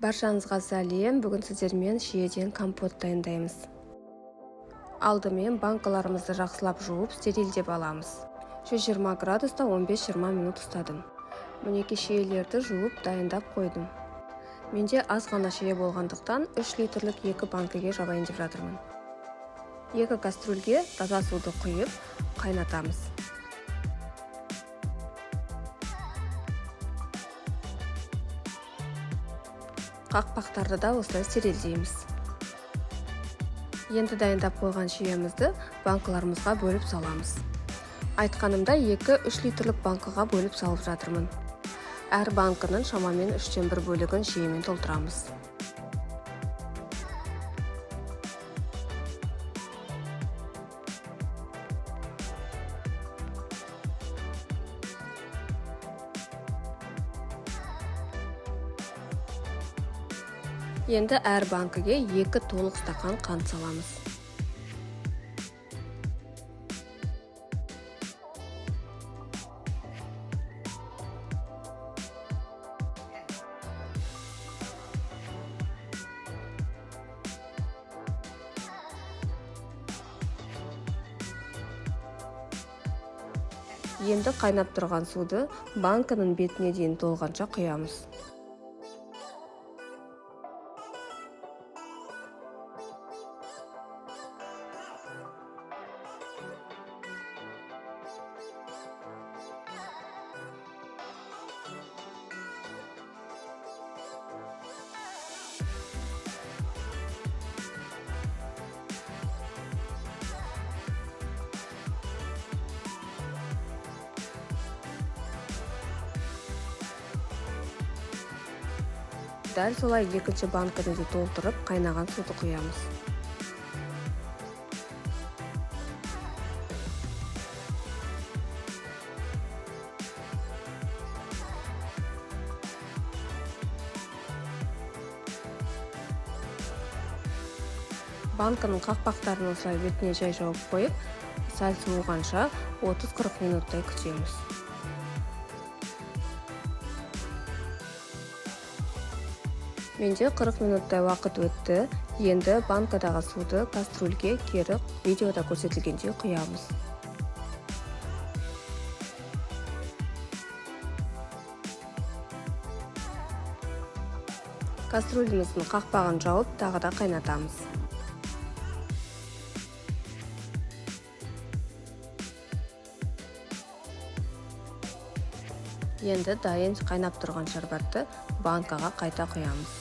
Баршаңызға сәлем. Бүгін сіздермен шиеден компот дайындаймыз. Алдымен банкаларымызды жақсылап жуып, стерилдеп аламыз. 120 градуста 15-20 минут ұстадым. Мінекей, шиелерді жуып, дайындап қойдым. Менде аз ғана шие болғандықтан, 3 литрлік екі банкіге жабайын деп жатырмын. Екі кастрюльге таза суды құйып, қайнатамыз. Қақпақтарды да осылай стерилдейміз. Енді дайындап қойған шиемізді банкаларымызға бөліп саламыз. Айтқанымдай, 2-3 литрлік банкаға бөліп салып жатырмын. Әр банкінің шамамен 1/3 бөлігін шиемен толтырамыз. Енді әр банкіге 2 толық стақан қант саламыз. Енді қайнап тұрған суды банкінің бетіне дейін толғанша құямыз. Дәл солай екінші банкіні де толтырып, қайнаған суды құямыз. Банкінің қақпақтарын осылай бетіне жай жауып қойып, сәл суығанша 30-40 минуттай күтеміз. Менде 40 минуттай уақыт өтті. Енді банкадағы суды кастрюльге кері видеода көрсетілгендей құямыз. Кастрюліміздің қақпағын жауып, тағы да қайнатамыз. Енді дайын қайнап тұрған шарбатты банкаға қайта құямыз.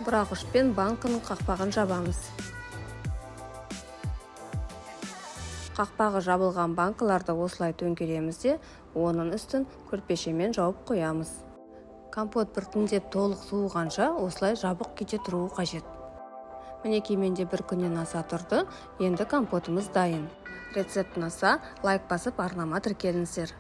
Бұрағышпен банкінің қақпағын жабамыз. Қақпағы жабылған банкаларды осылай төңкереміз де, оның үстін көрпешемен жауып қоямыз. Компот біртіндеп толық суығанша осылай жабық күйде тұруы қажет. Мінекей, менде бір күннен аса тұрды. Енді компотымыз дайын. Рецепт ұнаса, лайк басып, арнама тіркеліңіздер.